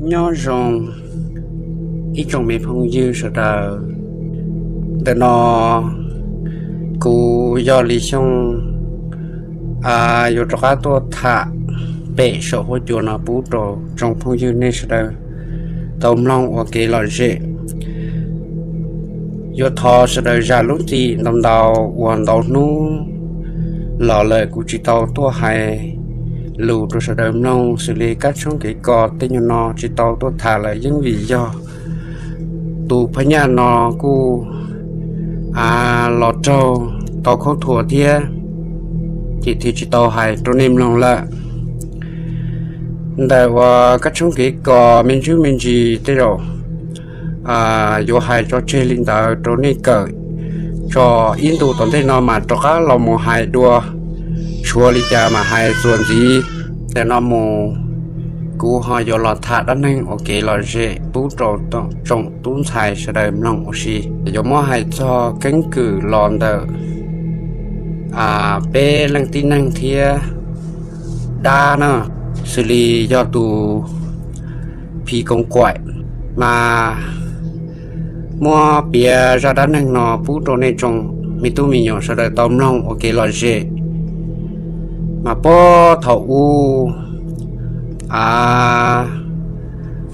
Nyob zoo ib tsoom me phooj ywg sawv daws. Ntawm no kuv yog Lis Xyooj yuav rov qab tuaj tham pem saum huab cua no pub rau tsoom phooj ywg nej sawv daws tau mloog ua kev lom zem. Yuav thov sawv daws zam lub txim ntau ntau uas ntau hnub los lawm kuv tsis tau tuaj hais lus rau sawv daws mloog xws li kab tshoob kev kos tej nyuag no tsis tau tuaj tham lawm yeej vim yog tus phab nyaj no kuj los raug tau khaub thuas thiab, ces thiaj tsis tau hais rau nej mloog lawm. Ntawm uas kab tshoob kev kos me ntsis me ntsis tej zaum yuav hais tso tseg li ntawd rau nej kawm, tso ib ntu tom ntej no mas rov qab los mus hais dua, tshuav li cas mas hais txuas ntxiv. Ntawm no mus kuv ho yuav los tham dab neeg ua kev lom zem pub rau tsoom tub ntxhais sawv daws mloog ua si. Yuav muab hais txog keeb kwm los ntawm peb leej tib neeg thiab dab na, xws li yog tus Phi Koos Kaim, mas muab piav zaj dab neeg no pub rau nej tsoom me tub me nyuam sawv daws tau mloog ua kev lom zem. Mas puag thaum ub,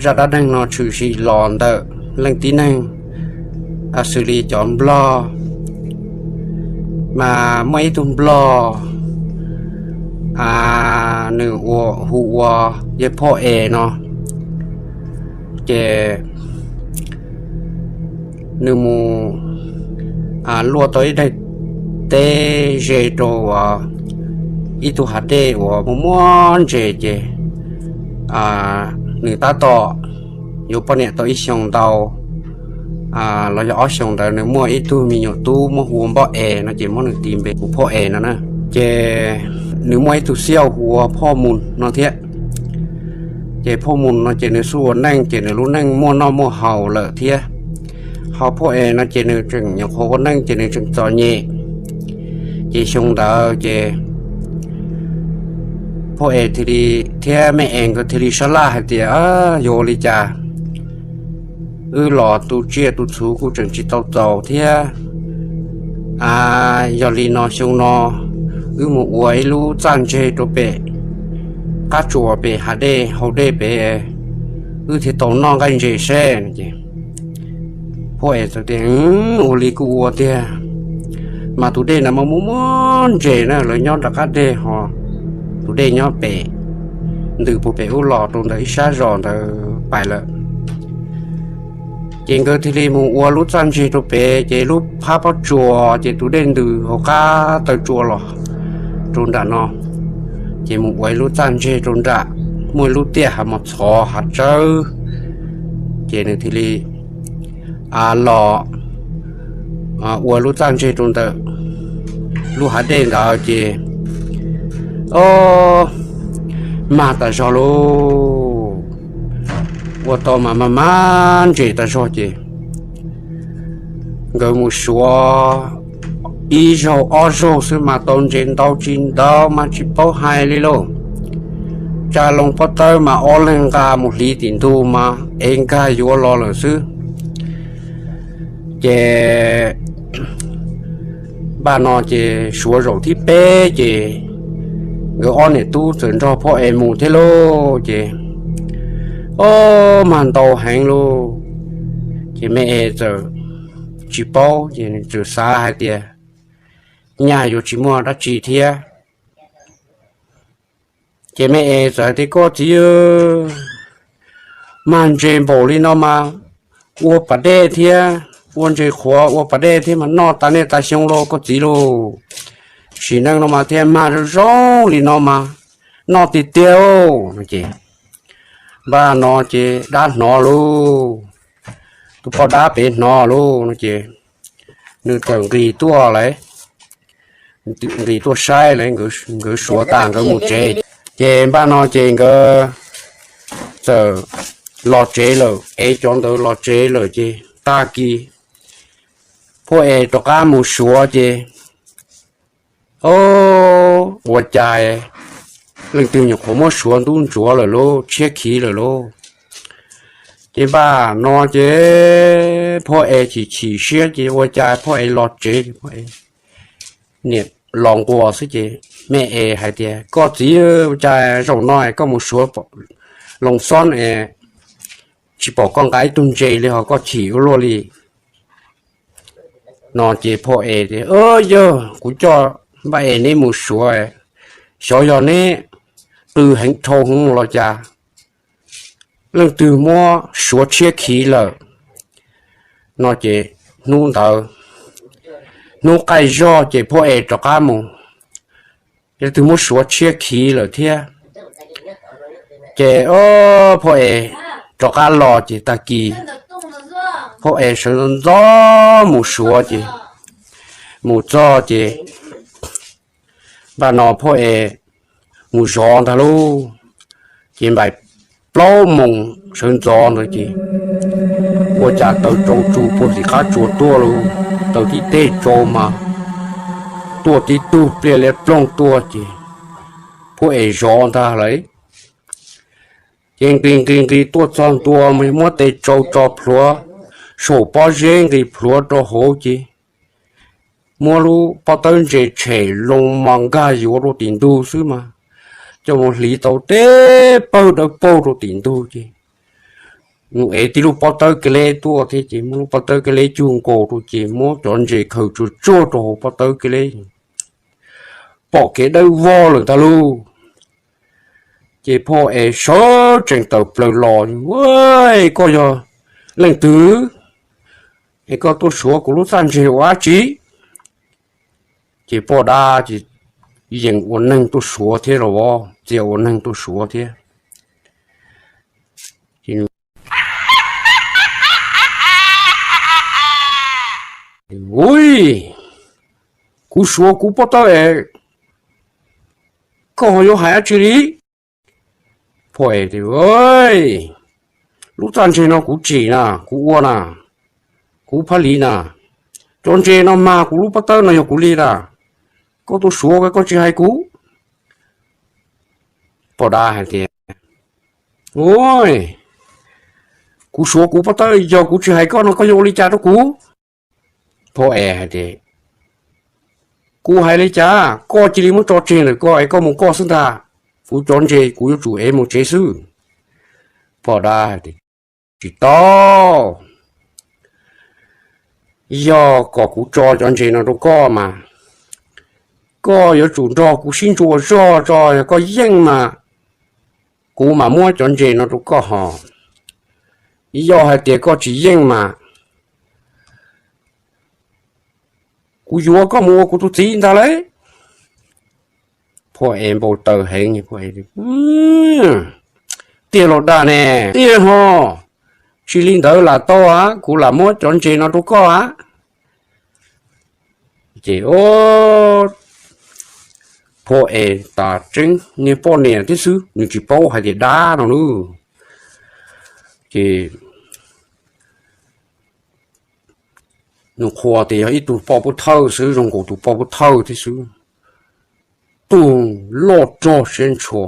zaj dab neeg no tshwm sim los ntawm leej tib neeg xws li cov Nplog, mas muaj ib tug Nplog nws ua hu ua Yawg Phoj Es no, ces nws mus luaj tau ib daim teb ze rau ib tug hav dej uas muaj muaj ntses, ces nws tab tom yuav poj niam tau ib xyoos ntau los yog ob xyoos ntawd nws muaj ib tug me nyuam tub muab hu ua Npoj Es no, ces muab nws tis npe hu Phoj Es no na. Ces nws muaj ib tug xib hwb hu ua Phoj Mus no thiab. Ces Phoj Mus no ces nws xub ua neej ces nws lub neej muaj noj muaj haus lawm thiab. Ho Phoj Es no ces nws tseem nyuam qhuav ua neej ces nws tseem txom nyem. Ces xyoo ntawd ces Phoj Es thiaj li thiab Me Es nkawd thiaj li sab laj hais tias, Yuav ua li cas? Wb los tu tsiaj tu txhuv kuj tseem tsis tau txaus thiab. Yog li no xyoo no wb mus ua ib lub txaj ntseg rau pem qab tsuas pem hav dej hau dej pem, wb thiaj tau noj nqaij ntses seb. Phoj Es txawm tias, Ua li kuj ua tiag, mas tus dej ntawd mas muaj muaj ntses na, lawv nyob nram qab dej ho tus dej nyob pem ntws puag pem ub los rau ntawm ib sab zos ntawd pais lawm. Ces nkawd thiaj li mus ua lub txaj ntseg rau pem, ces lub phab pob tsuas ces tus dej ntws hauv qab taw tsua los rau nram no, ces mus ua ib lub txaj ntseg rau nram, muaj ib lub tiaj hav mos txhov hav tsawb, ces nws thiaj li los ua lub txaj ntseg rau ntawm lub hav dej ntawd ces, o, mag tas zog lauj, ua tau mas mag mag ntses tas zog ces nkawd mus suav ib zaug ob zaug xwb mas tau ntses ntau tsis ntau mas tsis paub hais li lauj. Tsa loo pob tawb mas ob leeg nqa mus hliv tim ntug mas ev nkag yuav los lawm xwb. Ces npaj no ces suav zaum thib peb ces nkawd ob niam tub txawm nrog Phoj Es mus thiab lauj. Ces, o, mag ntau heev lauj. Ces Me Es txawm tsis paub ces txawm xav hais tias nyaj yuav tsis muaj dab tsi thiab. Ces Me Es txawm hais tias, Koj txiv, mag ntses npaum li no mas ua pas dej thiab, ua ntses qhuav ua pas dej thiab mas noj tas niaj tas xyoo lauj koj txiv lauj. Sim neej no mas thiaj mag zoo zoo li no mas noj tiag tiag. Ces npaj no ces dab hnov lauj, tus poj dab pem hnov lauj no ces nws txawm nqis tuaj lawm, nqis tuaj saib lawm, nkawd suav tas nkawd mus tsev. Ces npaj no ces nkawd txawm los tsev lawm, ev cov ntawd los tsev lawm ces tag kis Phoj Es rov qab mus suav ces, o, ua cas leej twg nyuam qhuav muab suav ntub ntsuav lawm lauj, tshiab khiv lawm lauj. Ces npaj no ces phauj Es chim chim siab ces ua cas phauj Es los tsev, phauj Es niam los nquas xwb ces me Es hais tias, Koj txiv, ua cas zaum no koj mus suav loo xob es tsis pom koj nqa ib tug ntses li ho koj chim ua luaj li? No ces phauj Es tias, Yog kuv coj npaj Es neb mus suav, xyov yog neb qw heev dhau hwv los cas, leej twg muab suav tshiab khiv lawm. No ces hnub ntawd, hnub qaij zog ces phauj Es rov qab mus, leej twg muab suav tshiab khiv lawm thiab. Ces phauj Es rov qab los ces tag kis phauj Es sawv ntxov mus suav ces mus txog ces npaj no phauj Es mus zov ntag lauj. Ces npaum plaub moos sawv ntxov ntawd ces ua cas taws tsau tsuj puag tim qab tsua tuaj lauj, taws tib teg tsau mas tuaj tib tug pliaj liab ploog tuaj ces phauj Es zov ntag lauj. Ces nqis nqis nqis tuaj txog ntua mas muab tes tsau tso plhuav saum pob zeb nqis plhuav rau hauv ces muab lub pob tawb ntses tshem loo mas nkag yuav rau tim ntug xwb mas coj mus hliv tau teb pawg dawb paug rau tim ntug ces nws ev tib lub pob tawb ke leb tuaj thiab ces muab lub pob tawb ke leb cug nkaus rau ces muab cov ntses khaws tsuag tsuag rau hauv pob tawb ke leb, pom kev dawb vog lawm ntag lauj. Ces phauj Es sawv tsees tawm plaws los, Koj yog leej twg es koj tuaj suav kuv lub txaj ntses ua dab tsi? Ces poj dab ces yeem ua neeg tuaj suav thiab los, txia ua neeg tuaj suav thiab. Ui, kuv suav kuv pob tawb es koj ho yuav hais dab tsi li? Phauj Es, Lub txaj ntses no kuv tsim na, kuv ua na, kuv phab liv na, cov ntses no mas kuv lub pob tawb no yog kuv li na, koj tuaj suav koj tsis hais kuv. Poj dab hais tias, Ua, kuv suav kuv pob tawb, yog kuv tsis hais koj no koj yuav ua li cas rau kuv? Phauj Es hais tias, Kuv hais li cas, koj cia li muab tso tseg ntawm ko es koj mus koj xwb ntag, kuv cov ntses kuv yuav tsum ev mus tsev xwb. Poj dab hais tias, Tsis tau, yog kom kuv tso cov ntses no rau koj mas koj yuav tsum nrog kuv sib ntsuas zog tso, yog koj yeej mas kuv mam muab cov ntses no rau koj ho, yog hais tias koj tsis yeej mas kuv yuav koj mus ua kuv tus txiv ntag lauj. Phauj Es npau taws heev, Tiag los dag ne? Tiag ho, tsis li ntawd lam tau a, kuv lam muab cov ntses no rau koj a. Ces Phauj Es tas tseeb niag poj niam thiab xwb, nws tsis paub hais tias dab no lauj. Ces nws qhuas tias yog ib tug poj pub thawj xwb, zoo nkaus tus poj pub thawj thiab xwb, tug loj rog siab ntshua.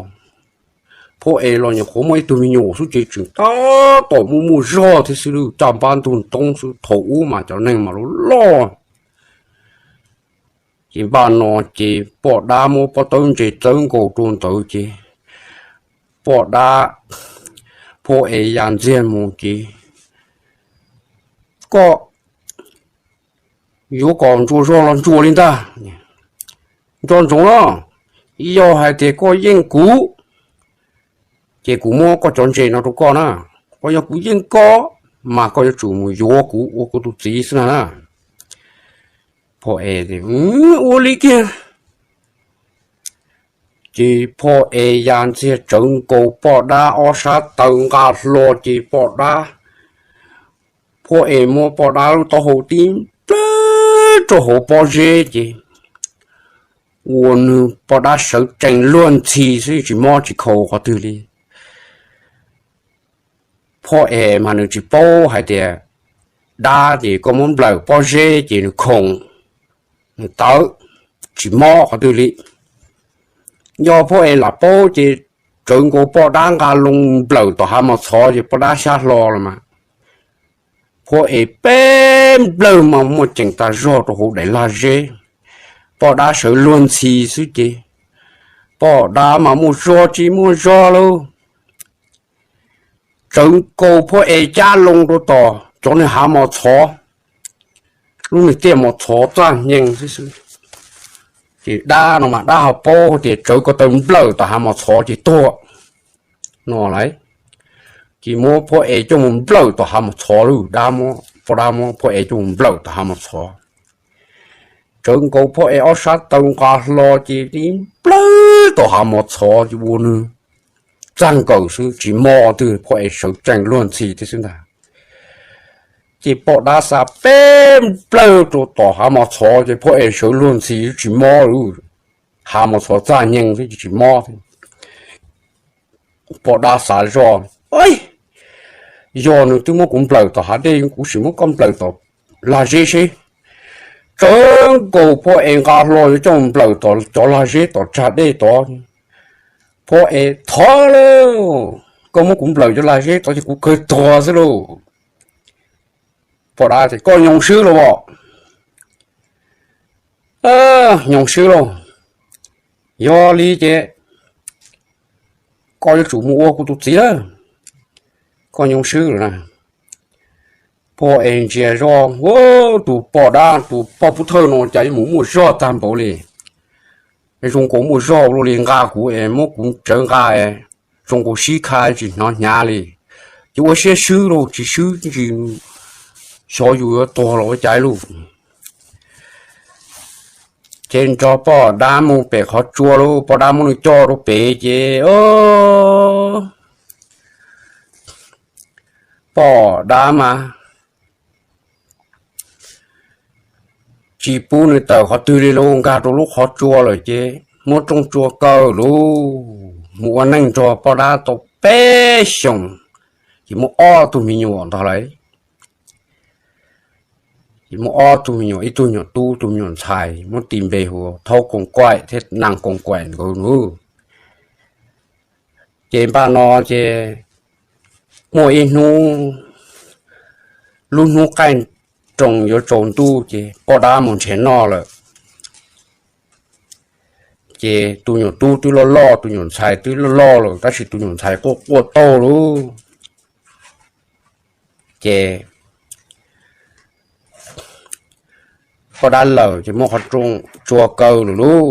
Phauj Es los nyuam qhuav muaj ib tug me nyuam xwb ces tseem tab tom muaj muaj zog thiab xwb, caj npab ntug ntoo xwb, thaum ub mas cov neeg mas loj loj. Ces npaj no ces poj dab muab pob tawb ntses txawb nkaus rau ntawd ces poj dab, Phauj Es ya ntxiag mus ces, Koj yuav kom ntsuas zog los ntsuas li ntag, nco ntsoov los, yog hais tias koj yeej kuv ces kuv muab koj cov ntses no rau koj na, ho yog kuv yeej koj mas koj yuav tsum mus yuav kuv ua kuv tus txiv xwb na. Phauj Es, Ua li kiag. Ces Phauj Es ya ntxiag tsawv nkaus poj dab ob sab taw nqa hlo ces poj dab, Phauj Es muab poj dab lub taub hau tib nplawg rau hauv pob zeb ces ua nws poj dab sawv tsees luag ntxhi xwb, tsis mob tsis khau qhov twg li. Phauj Es mas nws tsis paub hais tias dab ces koj muab nplawm pob zeb ces nws khoom, nws tawv, tsis mob qhov twg li. Yog Phauj Es lam paub ces tsawv nkaus poj dab nqa loo nplawm tom hav mos txhov ces poj dab xyab hlo los mas, phoj es peb nplawg mas muaj ceem tas zog rau hauv daim lag zeb. Poj dab sawv luag ntxhi xwb ces poj dab mas muaj zog tsis muaj zog lauj. Tsawv nkaus phoj es cab loo rau tom cov niag hav mos txhov, lub niag tiaj mos txhov txaj nyeeg xwb xwb. Ces dab no mas dab ho paub tias tsawv ko taw nplawm tom hav mos txhov ces tuag no lauj. Ces muab phoj es coj mus nplawm tom hav mos txhov lauj, dab muab, poj dab muab phoj es coj mus nplawm tom hav mos txhov. Tsawv nkaus phoj es ob sab taw nqa hlo ces nplawm tom hav mos txhov ces ua nws txaj nkaws xwb tsis mob twg, phoj es sawv tsees luag ntxhi thiab xwb ntag. Ces poj dab xa peb nplawg rau tom hav mos txhov ces phoj es sawv luag ntxhi tsis mob lauj, hav mos txhov txaj nyeeg thiab tsis mob thiab. Poj dab xav zoj, yog nws twb muab kuv nplawm tom hav dej, kuv sim muab koj nplawm tom lag zeb seb. Tsawv nkaus phoj es nqa hlo yuav coj mus nplawm tom cov lag zeb tom tsag dej tod. Phoj es thov lauj, koj muab kuv nplawm cov lag zeb tod ces kuv kawg tuag xwb lauj. Poj dab tias koj nyoo swb lauj os. Nyoo swb lauj, yog li ces koj yuav tsum mus ua kuv tus txiv lawm, koj nyoo swb lawm na. Phoj es ntsia zoj, tus poj dab tus poj pub thawj no cas yuav mus muaj zog tag npaum li. Zoo nkaus muaj zog ua luaj li, nqa kuv es muab kuv tsawv nqa, zoo nkaus sib kha tsis hnov hnyav li. Ces ua siab swb lauj, tsis swb tsis xyov yus yuav tuag los ua cas lauj. Ces nrog poj dab mus pem qhov tsua lauj, poj dab muab nws coj rau pem ces poj dab mas tsis pub nws tawm qhov twg li lauj, nkag rau lub qhov tsua lawm ces muab rooj tsua kaw lauj, mus ua neej nrog poj dab tau peb xyoos, ces muaj ob tug me nyuam ntag lauj. Ces muaj ob tug me nyuam, ib tug nyuam tub, ib tug me nyuam ntxhais, muab tis npe hu Thaub Koos Kaim thiab Naj Koos Kaim nkawd lauj. Ces npaj no ces muaj ib hnub, lub hnub qaij nroos yuav tsaus ntuj ces poj dab mus nrhiav noj lawm. Ces tus nyuam tub twb loj loj, tus nyuam ntxhais twb loj loj lawm, tab sis tus nyuam ntxhais quaj quaj taug lauj. Ces poj dab lawm ces muab qhov rooj tsua kaw lawm lauj.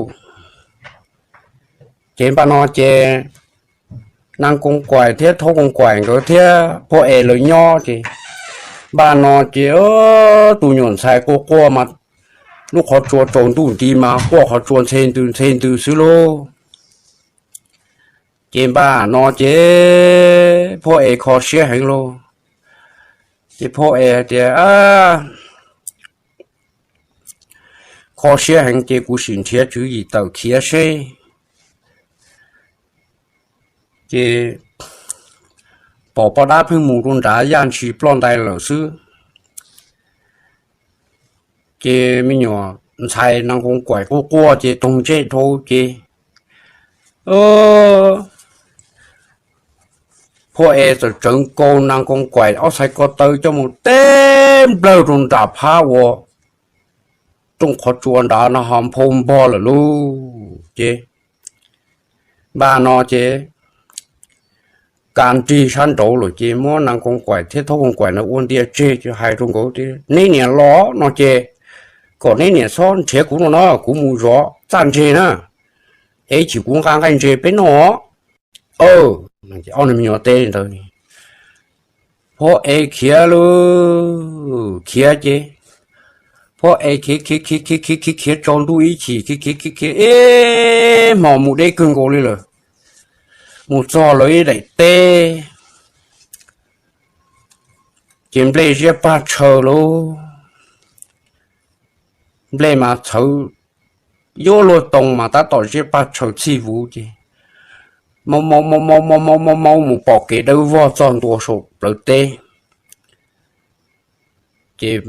Ces npaj no ces Naj Koos Kaim thiab Thaub Koos Kaim nkawd thiab poj es lawv nyob ces npaj no ces tus nyuam ntxhais quaj quaj mas lub qhov tsua tsaus ntuj nti mas quaj qhov tsua ntxhe ntws ntxhe ntws xwb lauj. Ces npaj no ces poj es kho siab heev lauj. Ces poj es hais tias, kho siab heev ces kuv sim nrhiav tswv yim tawm khiav seb. Ces pom poj dab pheej mus rau nrad yaj ntshis ploj ntais lawm xwb. Ces me nyuam ntxhais Naj Koos Kaim quaj quaj ces toog ntsej dhau ces poj es txawm tsawv nkaus Naj Koos Kaim ob txhais ko taw coj mus teb nplawg rau nram phab uas rooj qhov tsua nrad no ho nphau npog lawm lauj. Ces npaj no ces ka nrig sab nraud lawm ces muab Naj Koos Kaim thiab Thaub Koos Kaim na ua ntia tseg ces hais rau nkawd tias, neb niam los no ces kom neb niam txhob nrhiav kuv no na, kuv mus zov txaj ntse na, es chim kuv nqa nqaij ntse peb noj. Ob niag me nyuam teb li ntawd, poj es khiav lauj, khiav ces poj es khiav khiav khiav khiav khiav khiav khiav tsaus ntuj ib chim khiav khiav khiav khiav ib hmo mus deb kawg nkaus li lawm, mus txog lawv ib daim teb ces nplej ziab pag tshaw lauj. Nplej mas txhawv yuav luag too mas tab tom ziab pag tshaw txhij vuv ces maub maub maub maub maub maub maub maub mus pom kev dawb vog txog ntua saum plawv teb. Ces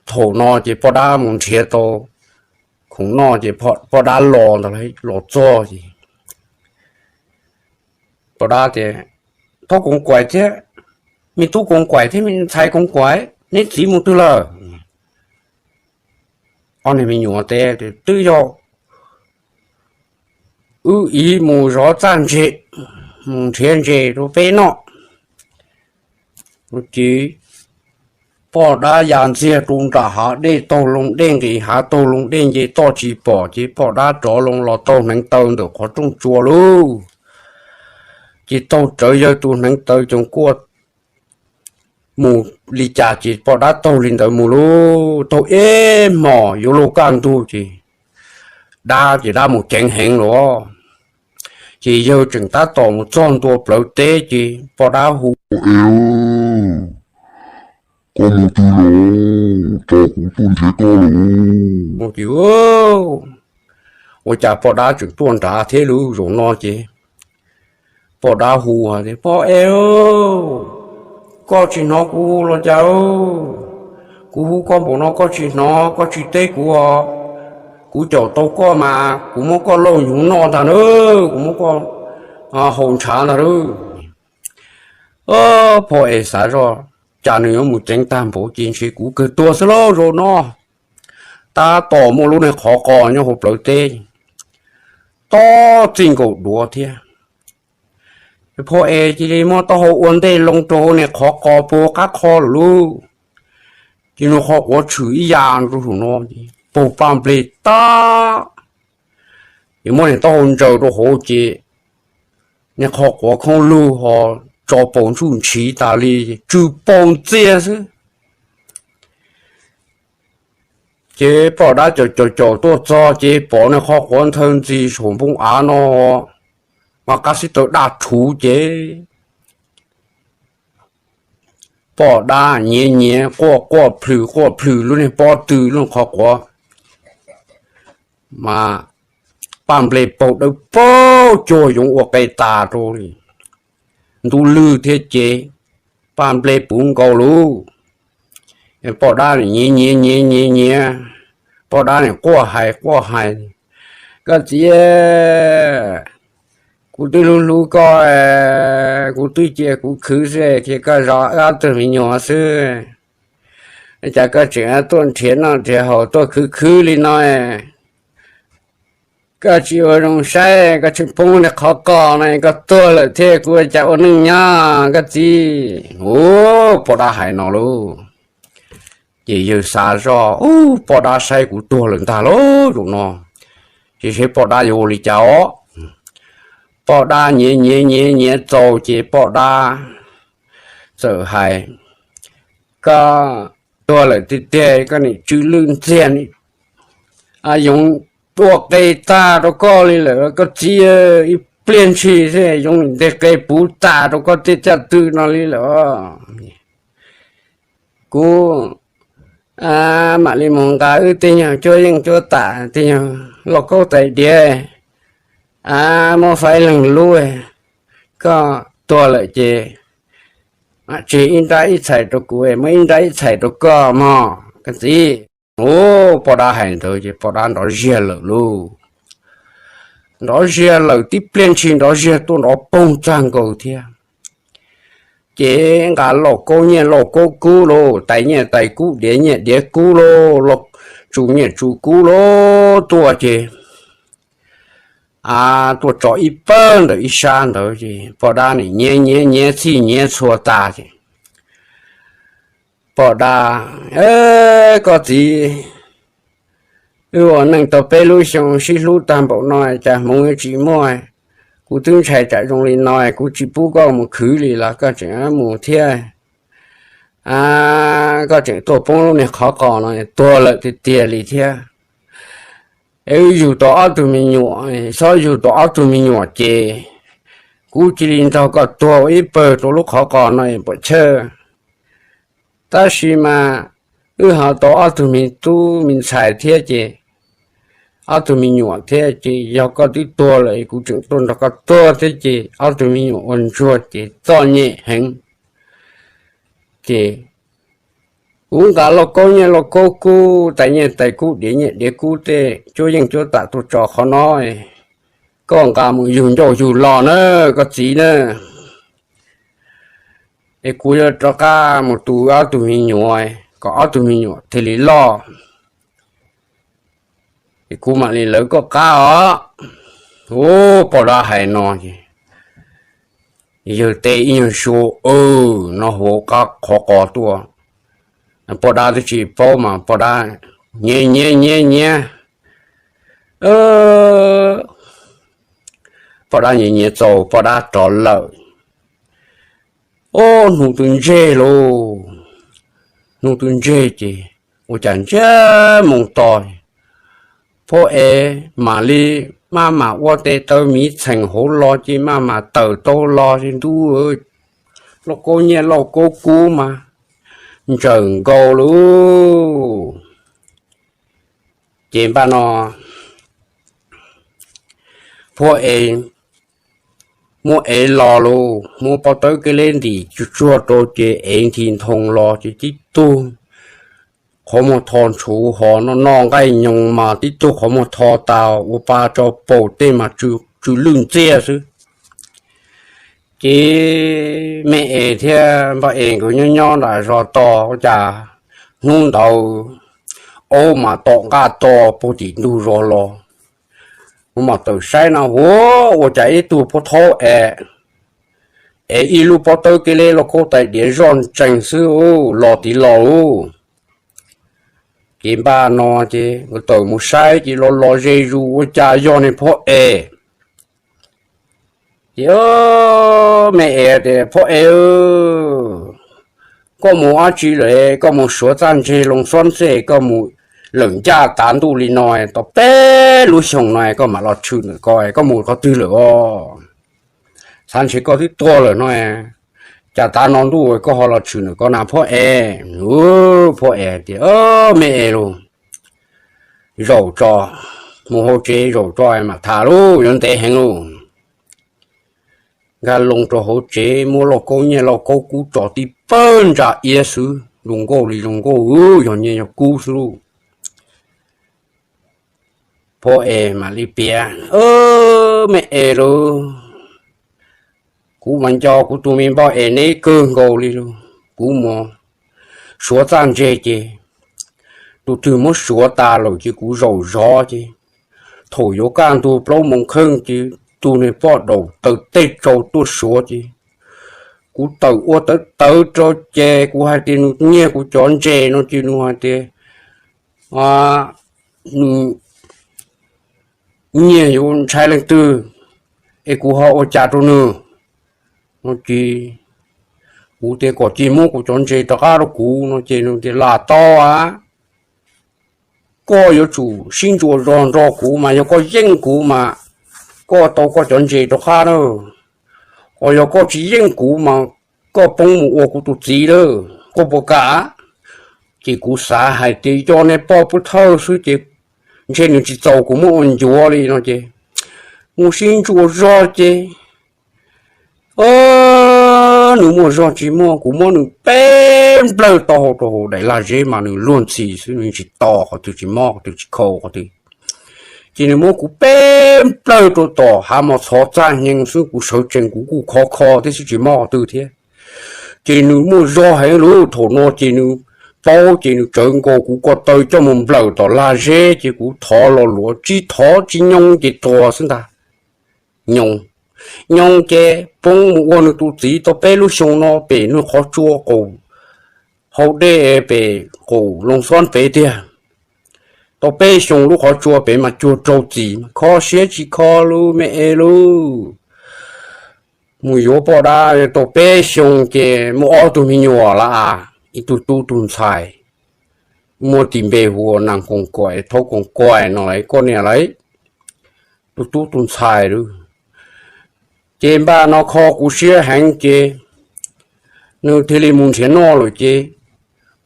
thaum no ces poj dab mus nrhiav tau khoom noj ces poj dab los ntag, los txog ces Poj dab tias, Tub Koos Kuaim thiab, me tub Koos Kuaim thiab me ntxhais Koos Kuaim, neb txiv mus twg lawm? Ob niag me nyuam teb, Twb yog wb ib mus zov txaj ntses, mus nrhiav ntses rau peb noj. Ces poj dab ya ntxiag rau nram hav dej, taug loo dej nqis hav, taug loo dej nce toj tsis pom, ces poj dab rov loo los taug hneev taw ntawm qhov rooj tsua lauj. Ces taug rawv yawg tus hneev taw coos kuaj mus li cas ces poj dab taug li ntawd mus lauj. Taug ib hmos yuav luag kaj ntug ces dab ces dab mus ceev heev los, ces yawg tseem tab tom mus txog ntua plawv teb ces poj dab hu, Ev, koj mus twg los? Tos kuv tuaj nrhiav koj lauj. Ua cas poj dab tseem tuaj nrad thiab lauj? Zaum no ces poj dab hu tias, Poj Ev, koj tsis hnov kuv hu los cas? Kuv hu koj npaum no koj tsis hnov, koj tsis teb kuv os. Kuv caum tau koj mas kuv muab koj lauj hnyuv noj ntag na, kuv muab koj haus ntshav ntag lauj. Poj Ev xav zoj, cas nws yuav mus ceev tag npaum ces ntshe kuv kawg tuag xwb lauj zaum no. Tab tom muaj lub niag qhov qos nyob hauv plawv teb, tob txij nkaus duav thiab. Poj Ev cia li muab taub hau ua ntej loo rau hauv niag qhov qos puag qab qho lawm lauj. Ces nws qhov quav tshwm ib yam rau saum no, paug paj nplej tag, ces muab niag taub hau ntsaws rau hauv ces niag qhov quav khoob lug ho tso paus ntsuj ntshiv tas li, tsw paug ntxiag xwb. Ces poj dab caum caum caum tuaj txog ces pom niag qhov quav nthawv ntxi saum npoo av no, mas qab xib taws daj rhuv ces poj dab nyiav nyiav quaj quaj plhws quaj plhws lub niag pob tw lub qhov quav, mas paj nplej paug dawb paug cuag yoov ua qe tas rau li. Ntuj lwg thiab ces paj nplej puv nkaus lauj. Poj dab nyiav nyiav nyiav nyiav nyiav, poj dab nim quaj hais quaj hais, Koj txiv, kuv twb hlub hlub koj, kuv twb cia kuv khwv xwb ces koj zov wb ob tug me nyuam xwb, cas koj tseem tuaj nrhiav noj nrhiav haus tuaj khwv khwv li no? Koj tsis ua zoo saib, koj tseem poob niag qhov qos no, koj tuag lawm thiab kuv cas ua neej nyob koj txiv? Ua poj dab hais no lauj, ces yawg xav zoj, Ub, poj dab saib kuv tuag lawm ntag lauj zaum no, ces saib poj dab yuav ua li cas os. Poj dab nyiav nyiav nyiav nyiav txaus ces poj dab txawm hais, Koj tuag lawm tiag tiag, koj nim tsw lwj ntxiag, yoov ua qe tag rau koj li lawm koj txiv, ib pliag ntshis xwb yoov nim nteg qe puv tas rau koj tej caj tw no li lawm. Kuv mam li mus nqa wb tej nyuag cuab yeej cuab tam, tej nyuag lauj kaub tais diav, muab faib leeg lub, koj tuag lawm ces mam tseg ib nrab ib txhais rau kuv, muab ib nrab ib txhais rau koj mog koj txiv. Ub, poj dab hais ntawd ces poj dab nrov ziag lawm lauj. Nrov ziag lawm tib pliag ntshis nrov ziag tuaj nrov poog txag nkaus thiab. Ces nqa lauj kaub nyiaj lauj kaub kub lauj, tais nyiaj tais kub, diav nyiaj diav kub lauj, tsu nyiaj tsu kub lauj tuaj ces, a, tuaj tso ib pawg ntawm ib sab ntawd ces poj dab nim nyiav nyiav nyiav txhij nyiav txhua tas ces poj dab, Koj txiv, wb ua neej tau peb lub xyoo sib hlub tag npaum no cas hmoov yuav tsis muaj. Kuv twb ntshai tsam zoo li no kuv tsis pub koj mus khwv li los koj tseem mus thiab. Koj tseem tuaj poob lub niag qhov qos no tuag lawm tiag tiag li thiab. Es wb yug tau ob tug me nyuam, txhob yug tau ob tug me nyuam ces kuv cia li nrog koj tuag ua ib pawg rau lub qhov qos no puas chawj? Tab sis mas wb ho tau ob tug me tub me ntxhais thiab ces ob tug me nyuam thiab ces yog koj twb tuag lawm kuv tseem tuaj nrog koj tuag thiab ces ob tug me nyuam ua ntsuag ces txom nyem heev. Ces kuv nqa lauj kaub nyiaj lauj kaub kub, tais nyiaj tais kub, diav nyiaj diav kub, tej cuab yeej cuab tam tuaj tso qhov no, Koj nqa mus yug ncauj yug lo na, koj txiv na, es kuv yuav rov qab mus tu ob tug me nyuam, kom ob tug me nyuam thiaj li loj, es kuv mam li lawv koj qab os. Ub, poj dab hais no ces yawg teb ib nyuag suab, no hauv qab qhov qos tuaj. Poj dab twb tsis paub mas poj dab nyiav nyiav nyiav nyiav. Poj dab nyiav nyiav txaus poj dab rov lawm. Ob hnub twb ntseg lauj, hnub twb ntseg ces ua cas ntsiag moo to, phob ev mam li maj mam ua tes taw miv txheem hauv los ces maj mam tawm tau los ces ntuj, lauj kaub nyiaj lauj kaub kub mas ntsaws nkaus lauj. Ces npaj no phob ev muab ev los lauj, muab pob tawb keb leb ntim tsuag tsuag rau ces ev nthi ntoo los ces tib tug qhov muag tho ntshuv ho noj noj nqaij nyoos mas tib tug qhov muag tho tas ua pa tso paum tej mas tsw lwj ntxiaj xwb. Ces me es thiab npaj es nkawd nyob nyob nram zos tos ua cas hnub ntawd aub mas tom nqaj to puag tim ntug zos los. Kuv mam tawm saib no hu, ua cas ib tug phob thaub es, es ib lub pob tawb keb leb lauj kaub tais diav zoj ntsees xwb los tiv los lauj. Ces npaj no ces nkawd tawm mus saib ces los los ze zus ua cas yog niag phob es. Ces me es tias, Phob es, koj mus dab tsi lawm? Koj mus suav txaj ntseg loo xob xej, koj mus lawm ncaj tav ntuj li no tau peb lub xyoo no koj mam los tshwm ntawm ko, koj mus qhov twg lawm os? Xav ntshe koj twb tuag lawm no, cas tav no ntuj koj ho los tshwm ntawm ko na phob es? Phob es tias, Me es lauj, zaum tso, mus hauv tsev zaum tso mam tham lauj, yuav ntev heev lauj. Nkag loo rau hauv tsev muab lauj kaub nyiaj lauj kaub kub tso tib pawg ntsa iab xwb, zoo nkauj li zoo nkauj, yog nyiaj yog kub xwb lauj. Phob es mam li piav, Me es lauj, kuv mas nco kuv tus me npoj es neb kawg nkaus li lauj. Kuv mus suav txaj ntseg ces tus twg muab suav tas lawm ces kuv zaum zov ces thaum yuav kaj ntug plaub moos kheej ces tus niag poj daum taw tej tsau tuaj suav ces kuv tawm ua tawv tawv rau ces kuv hais tias nws nyiag kuv cov ntses no ces nws hais tias nws nyiag yuav ntshai leej twg es kuv ho ua cas rau nws no ces kuv tias kom cia muab kuv cov ntses rov qab rau kuv no ces nws tias lam tau a, koj yuav tsum sib ntsuas zog nrog kuv mas yog koj yeej kuv mas koj tau koj cov ntses rov qab na, ho yog koj tsis yeej kuv mas koj poob mus ua kuv tus txiv lawm, koj puas kam? Ces kuv xav hais tias yog niag poj pub thawj xwb ces ntshe nws tsis txaus kuv muab ua ncuav li no ces mus sib ntsuas zog ces nws muaj zog tsis muaj, kuv muab nws peb nplawg tau hau rau hauv daim lag zeb mas nws luag ntxhi xwb, nws tsis to qhov twg, tsis mob qhov twg, tsis khau qhov twg. Ces nws muab kuv peb nplawg rau tom hav mos txhov txaj hneev xwb, kuv sawv tsees kuv kuj khov kho thiab xwb, tsis mob qhov twg thiab. Ces nws muaj zog heev lauj, thaum no ces nws paub ces nws tsawv nkaus kuv ko taw coj mus nplawm tom lag zeb ces kuv thov los luav tsis thov tsis nyoo ces tuag xwb ntag. Nyoo, nyoo ces poob mus ua nws tus txiv tau peb lub xyoo no pem nws qhov tsua qaum hau dej pem qaum loo xob pem tiag. Tau peb xyoo lub qhov tsua pem mas cuag raug txim, kho siab tsis kho lauj me es lauj. Mus yuav poj dab tau peb xyoo ces muaj ob tug me nyuam lawm, ib tug tub tug ntxhais, muaj tis npe hu ua Nas Koom Kuam, Thaub Koom Kuam no lawm, koj niam lawm, tus tub tus ntxhais lauj. Ces npaj no kho kuv siab heev ces nws thiaj li mus nrhiav noj lawm ces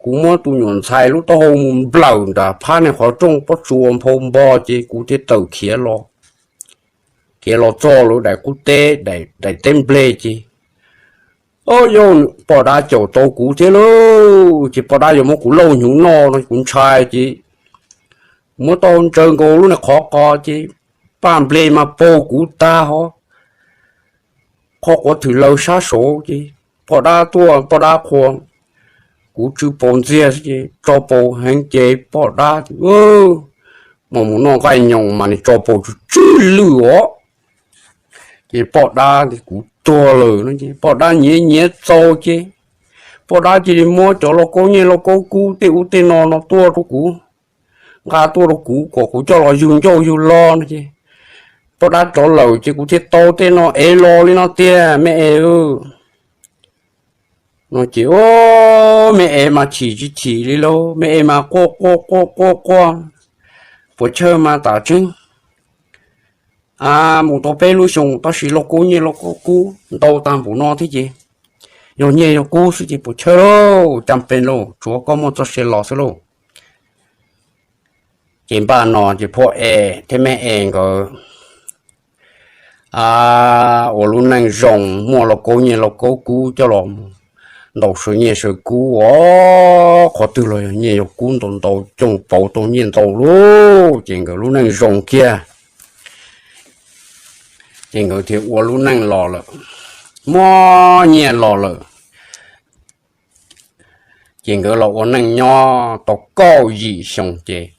kuv muab tus nyuam ntxhais lub taub hau mus nplawm nram phab niag qhov rooj pob tsuas nphau npo ces kuv thiaj tawm khiav los. Khiav los txog lub daim qub teb, daim teb nplej ces, o yog poj dab caum tau kuv thiab lauj, ces poj dab yuav muab kuv lauj hnyuv noj no kuv ntshai ces kuv muab taub hau ntsaws nkaus lub niag qhov qos ces paj nplej mas paug kuv tag hov, qhov quav thwm lawv sab saud ces poj dab tuaj, poj dab qhuas kuv tsw paus ntxiag xwb ces tso paus heev ces poj dab, mas mus noj nqaij nyoos mas nws tso paus tsw tsw lwj os. Ces poj dab, kuv tuag lawm no ces poj dab nyiav nyiav txaus ces poj dab cia li muab cov lauj kaub nyiaj lauj kaub kub tej ub tej no no tuaj rau kuv, nqa tuaj rau kuv kom kuv coj los yug ncauj yug lo no ces poj dab rov lawm ces kuv thiaj tau tej no ev los li no tiag me es. No ces, o, me es mas chim tsis chim li lauj, me es mas quaj quaj quaj quaj quaj, puas chawj mas tam tseeb a, mus tau peb lub xyoo tab sis lauj kaub nyiaj lauj kaub kub ntau tag npaum no thiab ces yog nyiaj yog kub xwb ces puas chawj lauj, cas pes lauj, tsuav koj muaj txoj sia los xwb lauj. Ces npaj no ces phoj es thiab me es nkawd ua lub neej zoo, muaj lauj kaub nyiaj lauj kaub kub coj los ntaus saw nyiaj saw kub os, qhov twg los yog nyiaj yog kub ntau ntau, cooj pauv tau nyiaj ntau lauj, ces nkawd lub neej zoo kiag. Ces nkawd thiaj ua lub neej los lawm, muaj nyiaj los lawm. Ces nkawd los ua neej nyob tau kaum yim xyoo ces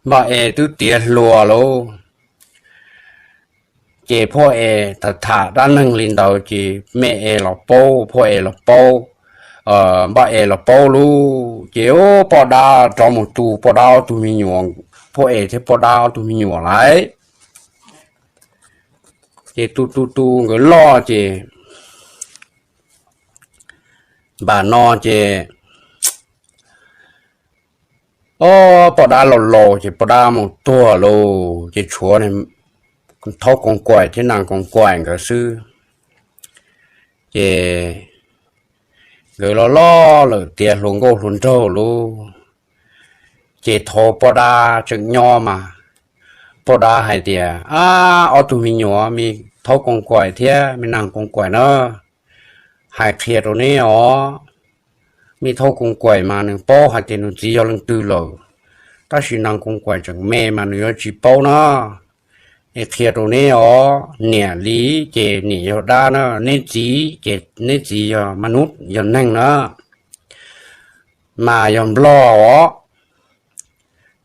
npaj es twb tiav hluas lauj. Ces phoj es tham tham dab neeg li ntawd ces me es los paub, phoj es los paub, npaj es los paub lauj. Ces poj dab rov mus tu poj dab ob tug me nyuam, phoj es thiab poj dab ob tug me nyuam lawm. Ces tu tu tu nkawd loj ces npaj no ces, o, poj dab laus laus ces poj dab mus tuag lauj, ces tshuav Thaub Koos Kaim thiab Nag Koos Kaim nkawd xwb. Ces nkawd los loj lawm tiav hluas nkauj hluas nraug lauj. Ces thaum poj dab tseem nyob mas poj dab hais tias, a, ob tug me nyuam me Thaub Koos Kaim thiab me Nag Koos Kaim na, hais qhia rau neb os. Me Thaub Koos Kaim mas nws paub hais tias nws txiv yog leej twg lawm, tab sis Nag Koos Kaim tseem me mas nws yuav tsis paub na. Es qhia rau neb os, niam li ces niam yog dab na, neb txiv ces neb txiv yog manub, yog neeg na, mas yog nplog os.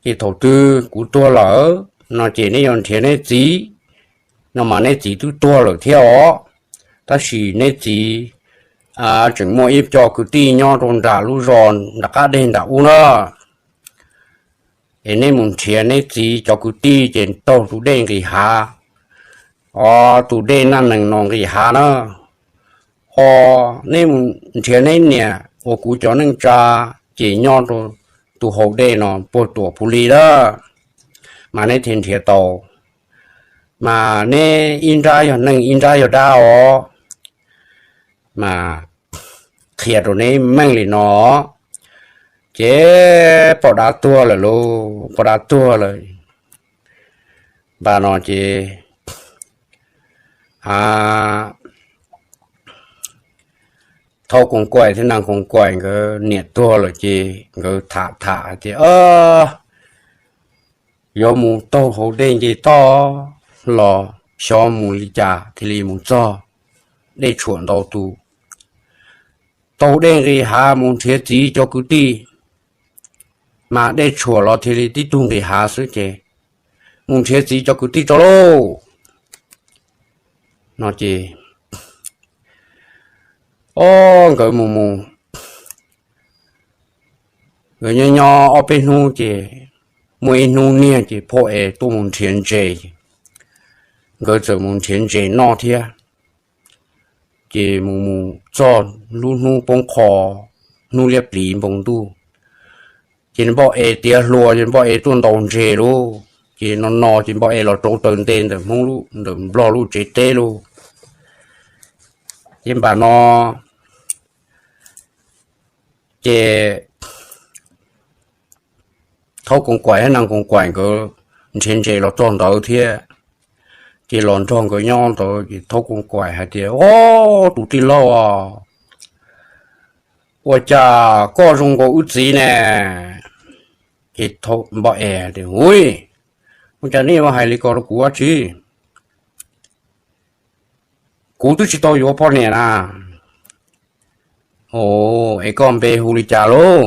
Ces thaum twg kuv tuag lawm no ces neb yuav nrhiav neb txiv, no mas neb txiv twb tuag lawm thiab os, tab sis neb txiv tseem muaj ib co kwv tij nyob rau nram lub zos nram qab deg nram ub na. Es neb mus nrhiav neb txiv cov kwv tij ces taug tus dej nqis hav, o, tus dej Naj Nees no nqis hav na. O, neb mus nrhiav neb niam uas kuv cov neej tsa ces nyob rau tus hau dej no puag tuam Phu Li lawm, mas neb thiaj nrhiav tau. Mas neb ib nrab yog neeg ib nrab yog dab os. Mas qhia rau neb meej li no, ces poj dab tuag lawm lauj, poj dab tuag lawm. Npaj no ces, a, Thaub Koos Kaim thiab Nag Koos Kaim nkawd niam tuag lawm ces nkawd tham tham hais tias, yuav mus taug hau dej nce toj los xyov mus li cas thiaj li mus txog, dej tshuam ntau tus. Taug dej nqis hav mus nrhiav txiv cov kwv tij, mas dej tshuam los thiaj li tib tug nqis hav xwb ces mus nrhiav txiv cov kwv tij tso lauj. No ces, o, nkawd mus mus, nkawd nyob nyob ob peb hnub ces muaj ib hnub niag ces phoj es tuaj mus nrhiav ntses, nkawd txawm mus nrhiav ntses noj thiab. Ces mus mus txog lub hnub poob qho, hnub liab pliv npoo ntuj, ces npoj es tiav hluas ces npoj es tuaj ntaus ntses lauj. Ces no no ces npoj es los rauv taws nte ntawm Hmoob, ntawm Nplog lub tsev teb lauj. Ces npaj no ces Thaub Koos Kaim thiab Nag Koos Kaim nkawd nrhiav ntses los txog ntawd thiab. Ces los nrog nkawd nyob ntawd ces Thaub Koos Kaim hais tias, o, tus tij laug os, ua cas koj zoo nkaus wb txiv ne? Ces npoj es tias, ui, Ua cas nej yuav hais li ko rau kuv dab tsi? Kuv twb tsis tau yuav poj niam na. Ov, es koj npe hu li cas lauj?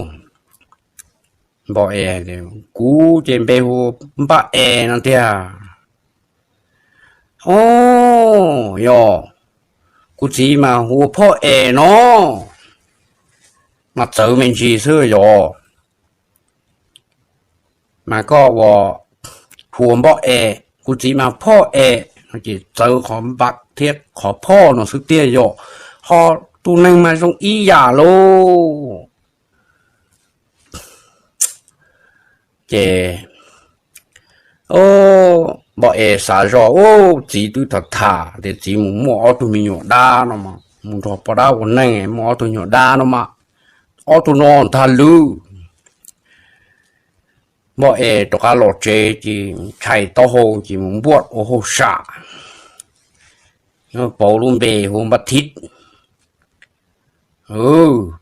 Npoj Es, kuv ces npe hu Npaj Es no tiag. Ov, yog, kuv txiv mas hu ua Phoj Es no, mas txawv me ntsis xwb yog. Mas koj ua hu ua Npoj Es, kuv txiv mas Phoj Es no ces txawv qhov Npaj thiab qhov Phoj no xwb tiag yog. Ho tus neeg mas zoo ib yam lauj. Ces Npoj Es xav zoj, ub, txiv twb tham tham tias txiv mus muaj ob tug me nyuam dab no mas, mus nrog poj dab ua neej muaj ob tug nyuam dab no mas, ob tug no ntag lub. Npoj Es rov qab los tsev ces tshais taub hau ces mus npuaj ua hauj sam, pauv lub npe hu Npaj Thib.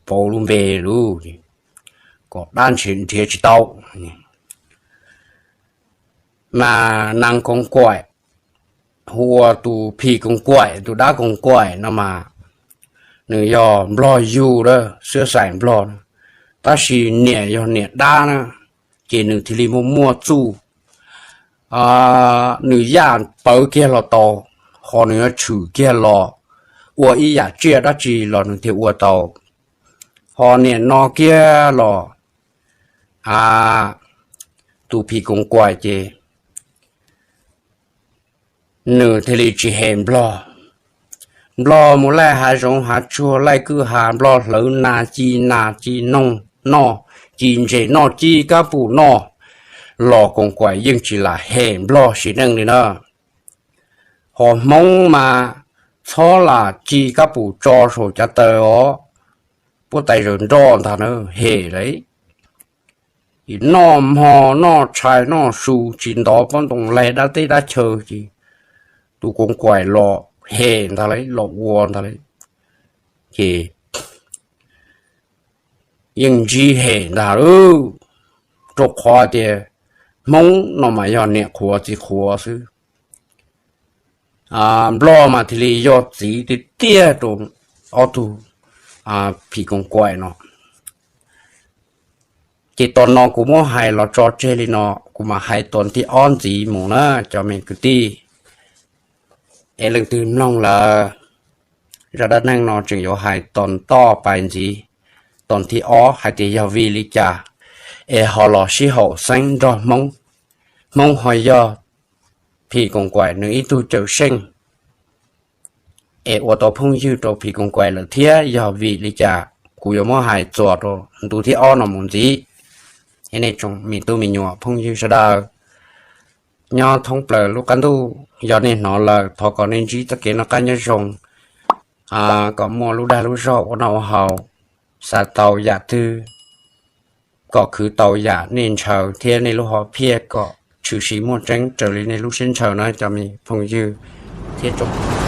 Pauv lub npe lub, kom dab nrhiav tsis tau. Mas Nas Koos Kaim, hu ua tus Phim Koos Kaim, tus dab Koos Kaim no mas, nws yog Nplog yug a, xwb xais Nplog, tab sis niam yog niam dab na, ces nws thiaj li muaj muaj txuj. Nws yaj pawv kiag los tau, ho nws yuav tshwm kiag los ua ib yam tsiaj dab tsi los nws thiaj ua tau. Ho niam no kiag los, tus Phim Koos Kaim ces nws thiaj li tsis hem Nplog. Nplog mus laij hav zoov hav tsuag laij kwj ha, Nplog hlawv nas ci nas ci noog noj, ci ntses noj ci kab pum noj, los Koos Kaim yeej tsis lam hem Nplog sim neej li na. Ho Hmoob mas txhob lam ci kab pum tso saum cav taw os, puab tais zaws nroj ntag na, hem lawm. Noj mog noj tshais noj su tsis ntov pob ntoo laig dab teb dab chaw ces tus Koos Kaim los hem ntag lawm, los ua ntag lawm. Ces yeej ntsib hem ntag lawm, rau qhov tias Hmoob no mas yog niam qhuav txiv qhuav xwb. Nplog mas thiaj li yog txiv tiag tiag rau ob tug Phim Koos Kaim no. Ces tos no kuv muab hais los tso tseg li no, kuv mam hais tos thib ob ntxiv mus na cov me kwv tij. Es leej twg mloog lawm, zaj dab neeg no tseem yuav hais tos toj pais ntxiv, tos thib ob hais tias yog vim li cas es ho los sib haum xeeb nrog Hmoob, Hmoob ho yog Phim Koos Kaim nws ib tug cawm seej es ua tau phooj ywg rau Phim Koos Kaim lawm thiab yog vim li cas. Kuv yuav muab hais txuas rau ntu thib ob no mus ntxiv. Es nej tsoom me tub me nyuam phooj ywg sawv daws nyob thoob plaws lub qab ntuj, yog nej hnov lawm thov kom nej ntsib txoj kev noj qab nyob zoo, kom muaj lub dag lub zog ua noj ua haus, xav tau yam twg kom khwv tau yam nej ntshaw thiab nej lub hom phiaj kom tshwm sim muaj tseeb raws li nej lub siab ntshaw na cov me phooj ywg thiab tsoom